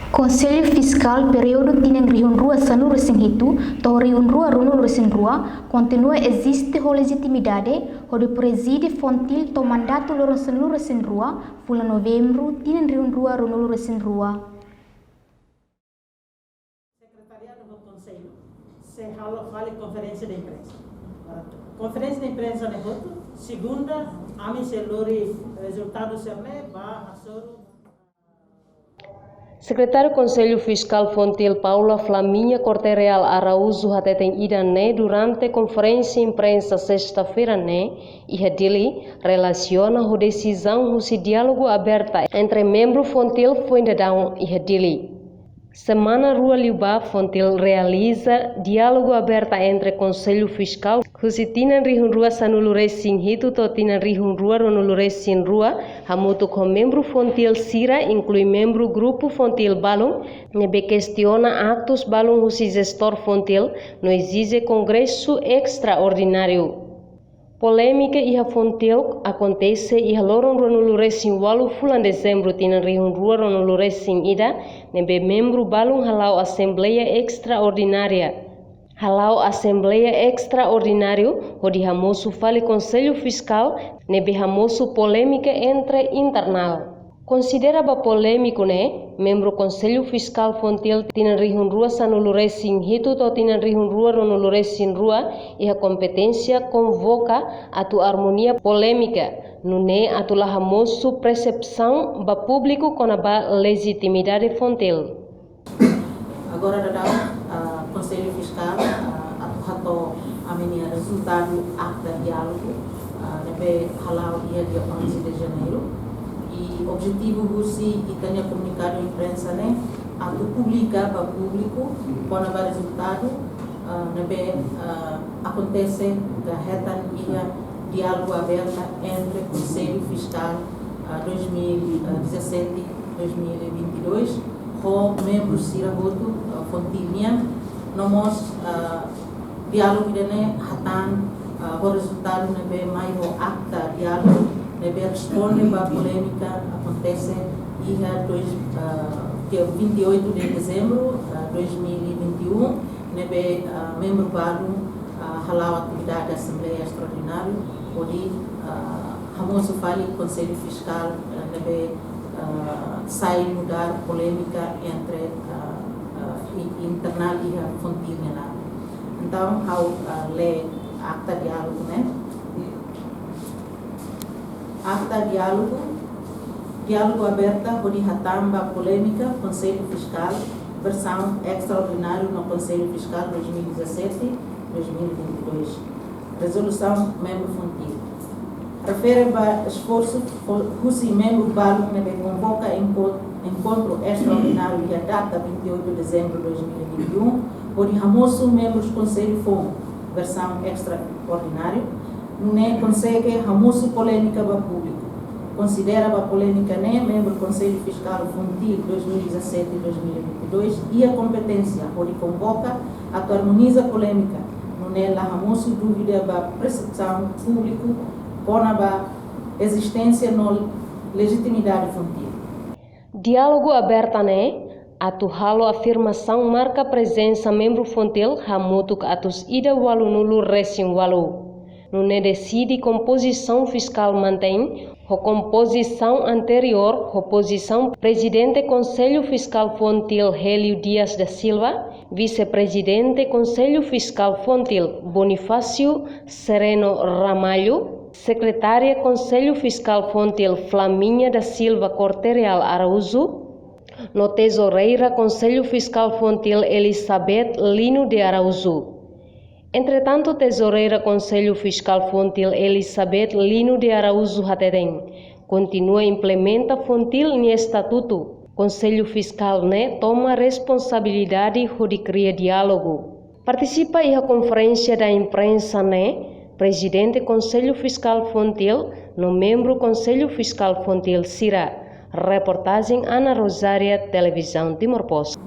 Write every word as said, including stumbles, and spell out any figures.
Konsellu Fiskál períodu tinan rihun rua sanulu-resin-hitu to'o rihun rua ruanulu-resin-rua kontinua eziste ho lejitimidade hodi prezide FONGTIL to'o mandatu loron sanulu-resin-rua, fulan Novembru, tinan rihun rua ruanulu-resin-rua. Sekretariadu do Konsellu sei halo fali konferénsia de imprensa. Konferénsia de imprensa ne'e hotu, segunda, ami sei lori rezultadu sira-ne'e ba hasoru. Sekretáriu Konsellu Fiskál FONGTIL Paula Flaminha Corte-Real Araújo hateten ida-ne'e durante konferénsia imprensa sesta-feira ne'e iha Dili, relasiona ho desizaun husi diálogu aberta entre membru FONGTIL foin daudaun iha Dili. Semana rua liubá FONGTIL realiza diálogu aberta entre Konsellu Fiskál husi tinan rihun rua sanulu-resin-hitu to'o tinan rihun rua ruanulu-resin-rua, hamutuk ho membru FONGTIL sira, inklui membru grupu FONGTIL balun, ne'ebé kestiona aktus balun husi jestór FONGTIL no ezije kongresu estraordináriu. Polémika iha FONGTIL akontese iha loron ruanulu-resin-ualu fulan Dezembru tinan rihun rua ruanulu-resin-ida, ne'ebé membru balun hala'o asembleia estraordinária. Hala'o asembleia estraordináriu hodi hamosu fali Konsellu Fiskál, ne'ebé hamosu polémika entre internál. Konsidera ba polémiku ne'e, membru Konsellu Fiskál FONGTIL tinan rihun rua sanulu-resin-hitu to'o tinan rihun rua ruanulu-resin-rua iha kompeténsia konvoka atu armonia polémika, nune'e atu la hamosu persepsaun ba públiku kona-ba lejitimidade FONGTIL. Agora daudaun, ah, Konsellu Fiskál, ah, atu hato'o ami-nia rezultadu akta diálogu, ah, ne'ebé hala'o iha dia onze de Janeiro. I objetivu husi ita-nia komunikadu imprensa ne'e atu publika ba públiku kona-ba rezultadu, ah, ne'ebé, ah, akontese ka hetan iha diálogu aberta entre Konsellu Fiskál, ah, dois mil e dezassete, dois mil e vinte e dois, ho membru sira hotu, ah, FONGTIL nian, no mós, ah, diálogu ida-ne'e hatán, ah, ho rezultadu ne'ebé mai ho akta diálogu ne'ebé responde ba polémika akontese iha dois, ah, dia vinte e oito de Dezembru, ah, dois mil e vinte e um, ne'ebé, ah, membru balun, ah, hala'o atividade asembleia estraordináriu hodi, ah, hamosu fali Konsellu Fiskál, ah, ne'ebé, ah, sai nu'udar polémika entre, ah, ah, i-, internál iha FONGTIL nian. Entaun, ha'u, ah, lee akta diálogu ne'e. Akta diálogu, diálogu aberta hodi hatán ba polémika Konsellu Fiskál, versaun estraordináriu no Konsellu Fiskál dois mil e dezassete, dois mil e vinte e dois. Rezolusaun membru FONGTIL. Refere ba esforsu fo-, husi membru balun ne'ebé konvoka enko-, enkontru estraordináriu iha data vinte e oito de Dezembru dois mil e vinte e um, hodi hamosu membrus Konsellu foun, versaun estraordináriu, nune'e konsege hamosu polémika ba públiku. Konsidera ba polémika ne'e, membru Konsellu Fiskál FONGTIL dois mil e dezassete, dois mil e vinte e dois iha kompeténsia hodi konvoka atu armoniza polémika, nune'e la hamosu dúvida ba persepsaun públiku kona-ba ezisténsia no lejitimidade FONGTIL. Diálogu aberta ne'e atu halo afirmasaun marka prezensa membru FONGTIL hamutuk atus ida ualunulu-resin-ualu. Nune'e deside kompozisaun fiskál mantein ho kompozisaun anteriór ho pozisaun Prezidente Konsellu Fiskál FONGTIL Hélio Dias da Silva, Vise-Prezidente Konsellu Fiskál FONGTIL Bonifácio Sereno Ramalho, Sekretária Konsellu Fiskál FONGTIL Flaminha da Silva Corte-Real Araújo, no Tezoureira Konsellu Fiskál FONGTIL Elizabeth Lino de Araújo. Entretantu, Tezoureira Konsellu Fiskál FONGTIL Elizabeth Lino de Araújo hateten, kontinua implementa FONGTIL nia estatutu. Konsellu Fiskál ne'e toma responsabilidade hodi kria diálogu. Partisipa iha konferénsia da imprensa ne'e Prezidente Konsellu Fiskál FONGTIL no membru Konsellu Fiskál FONGTIL sira. Reportajen Ana Rosária, Televizaun Timor Post.